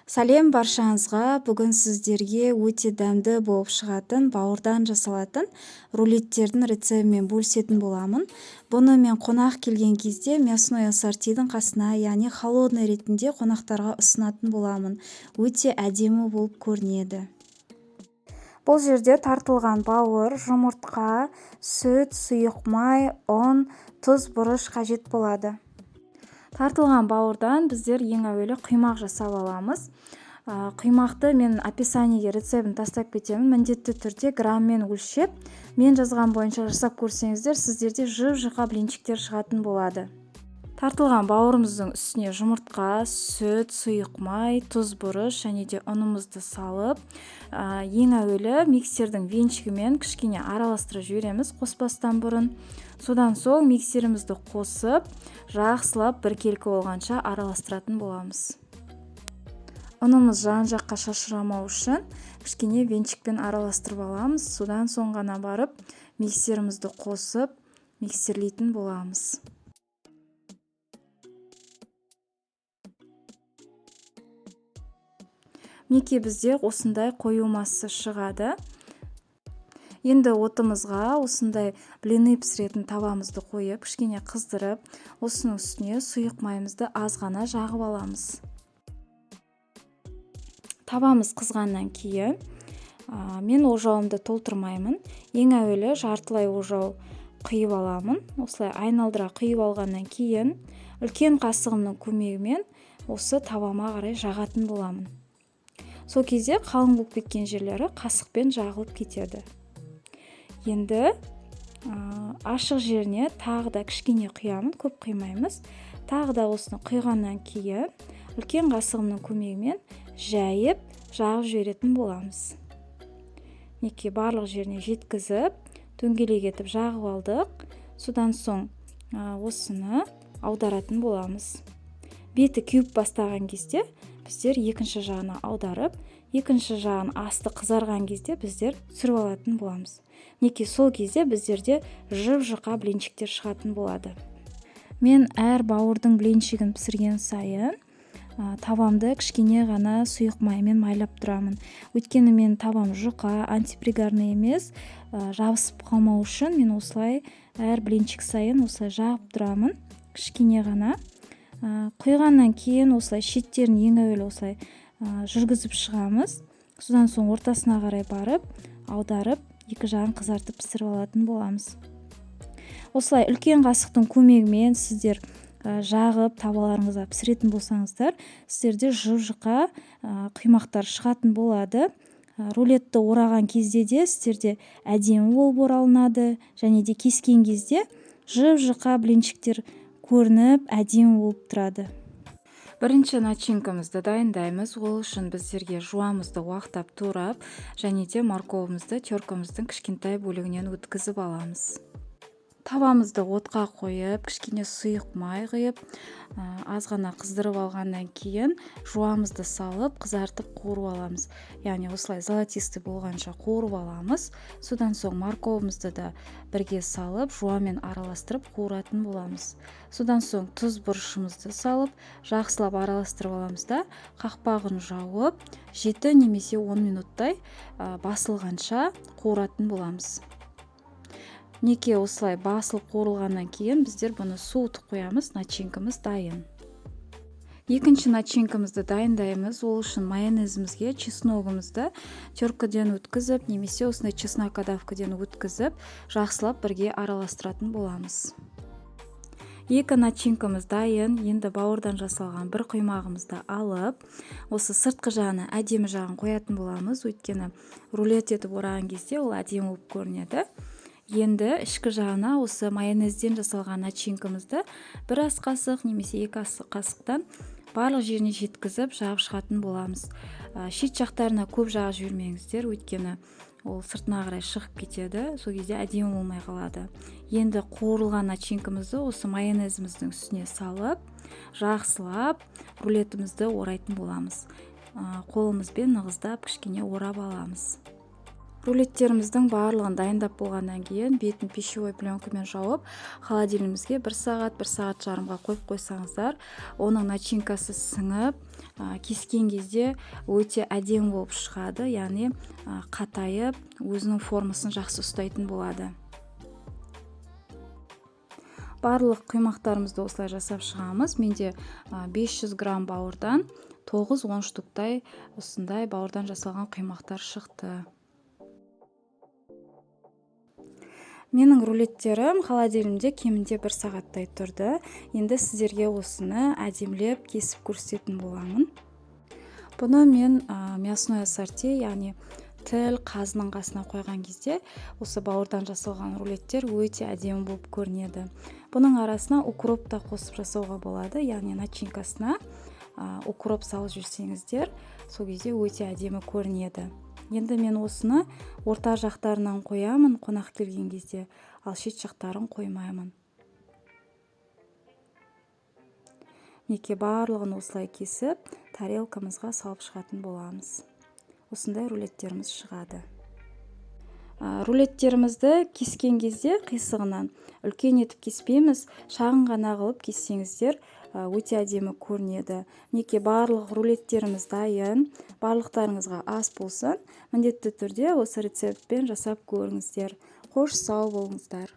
Сәлем баршаңызға! Бүгін сіздерге өте дәмді болып шығатын бауырдан жасалатын рулеттердің рецебімен бөлісетін боламын. Бұны мен қонақ келген кезде мясной ассортидің қасына, яғни холодный ретінде қонақтарға ұсынатын боламын. Өте әдемі болып көрінеді. Бұл жерде тартылған бауыр, жұмыртқа, сүт, сұйық май, ұн, тұз, бұрыш қажет болады. Тартылған бауырдан біздер ең әуелі құймақ жасап аламыз. Құймақты мен описаниеге рецебін тастап кетемін. Міндетті түрде граммен өлшеп, мен жазған бойынша жасап көрсеңіздер, сіздерде жұп-жұқа блинчиктер шығатын болады. Тартылған бауырымыздың үстіне жұмыртқа, сүт, сұйық май, тұз, бұрыш және де ұнымызды салып, ең әуелі миксердің венчигімен кішкене араластырып жібереміз қоспастан бұрын. Содан соң миксерімізді қосып, жақсылап біркелкі болғанша араластыратын боламыз. Ұнымыз жан-жаққа шашырамау үшін кішкене венчикпен араластырып аламыз. Содан соң ғана барып миксерімізді қосып, миксерлейтін боламыз. Мінекей бізде осындай қою масса шығады. Енді отымызға осындай блины пісіретін табамызды қойып, кішкене қыздырып, осының үстіне сұйық майымызды аз ғана жағып аламыз. Табамыз қызғаннан кейін, мен ожауымды толтырмаймын. Ең әуелі жартылай ожау құйып аламын. Осылай айналдыра құйып алғаннан кейін үлкен қасығымның көмегімен осы табама қарай жағатын боламын. Сол кезде қалың болып кеткен жерлері қасықпен жағылып кетеді. Енді ашық жеріне тағы да кішкене құямын, көп құймаймыз. Тағы да осыны құйғаннан кейін үлкен қасығымның көмегімен жайып жағып жіберетін боламыз. Мінекей барлық жеріне жеткізіп, дөңгелек етіп жағып алдық. Содан соң осыны аударатын боламыз. Беті кеуіп бастаған кезде біздер екінші жағына аударып, екінші жағын асты қызарған кезде біздер түсіріп алатын боламыз. Мінекей сол кезде біздерде жұп-жұқа блинчиктер шығатын болады. Мен әр бауырдың блинчигін пісірген сайын, табамды кішкене ғана сұйық маймен майлап тұрамын. Өйткені мен табам жұқа, антипригарный емес, жабысып қалмау үшін мен осылай әр блинчик сайын осылай жағып тұрамын, кішкене ғана. Құйғаннан кейін осылай шеттерін ең әуелі осылай, жүргізіп шығамыз. Содан соң ортасына қарай барып, аударып, екі жағын қызартып пісіріп алатын боламыз. Осылай үлкен қасықтың көмегімен сіздер, жағып табаларыңызға пісіретін болсаңыздар, сіздерде жұп-жұқа, құймақтар шығатын болады. Рулетті ораған кезде де сіздерде әдемі болып оралынады, және де кескен кезде жұп-жұқа блинчиктер көрініп әдемі болып тұрады. Бірінші начинкамызды дайындаймыз. Ол үшін біздерге жуамызды уақтап турап, және де морковымызды теркамыздың кішкентай бөлігінен өткізіп аламыз. Табамызды отқа қойып, кішкене сұйық май құйып, аз ғана қыздырып алғаннан кейін жуамызды салып, қызартып қуырып аламыз. Яғни осылай золотистый болғанша қуырып аламыз. Содан соң морковымызды да бірге салып, жуамен араластырып қуыратын боламыз. Содан соң тұз бұрышымызды салып, жақсылап араластырып аламыз да, қақпағын жауып, 7 немесе 10 минуттай, басылғанша қуыратын боламыз. Мінекей осылай басылып қуырылғаннан кейін біздер бұны суытып қоямыз, начинкамыз дайын. Екінші начинкамызды дайындаймыз. Ол үшін майонезімізге чесногымызды теркіден өткізіп, немесе осындай чеснокодавкіден өткізіп, жақсылап бірге араластыратын боламыз. Екі начинкамыз дайын. Енді бауырдан жасалған бір құймағымызды алып, осы сыртқы жағына әдемі жағын қоятын боламыз. Өйткені рулет етіп ораған кезде ол әдемі болып көрінеді. Енді ішкі жағына осы майонезден жасалған начинкамызды бір ас қасық немесе екі ас қасықтан барлық жеріне жеткізіп жағып шығатын боламыз. Шет жақтарына көп жағып жібермеңіздер, өйткені ол сыртына қарай шығып кетеді, сол кезде әдемі болмай қалады. Енді қуырылған начинкамызды осы майонезіміздің үстіне салып, жақсылап рулетімізді орайтын боламыз. Қолымызбен нығыздап кішкене орап аламыз. Рулеттеріміздің барлығын дайындап болғаннан кейін бетін пищевой пленкамен жауып, холодильнигімізге 1 сағат, 1 сағат жарымға қойып қойсаңыздар, оның начинкасы сіңіп, кескен кезде өте әдемі болып шығады, яғни қатайып, өзінің формасын жақсы ұстайтын болады. Барлық құймақтарымызды осылай жасап шығамыз. Менде 500 грамм бауырдан 9-10 штуктай осындай бауырдан жасалған құймақтар шықты. Менің рулеттерім холодильнигімде кемінде 1 сағаттай тұрды. Енді сіздерге осыны әдемілеп кесіп көрсететін боламын. Бұны мен мясной ассорти, яғни тіл қазының қасына қойған кезде осы бауырдан жасалған рулеттер өте әдемі болып көрінеді. Бұның арасына укроп та қосып жасауға болады, яғни начинкасына укроп салып жіберсеңіздер, сол кезде өте әдемі көрінеді. Енді мен осыны орта жақтарынан қоямын қонақ келген кезде, ал шет жақтарын қоймаймын. Мінекей барлығын осылай кесіп, тарелкамызға салып шығатын боламыз. Осындай рулеттеріміз шығады. Рулеттерімізді кескен кезде қисығынан үлкен етіп кеспейміз, шағын ғана қылып кессеңіздер, өте әдемі көрінеді. Мінекей барлық рулеттеріміз дайын. Барлықтарыңызға ас болсын. Міндетті түрде осы рецептпен жасап көріңіздер. Қош, сау болыңыздар.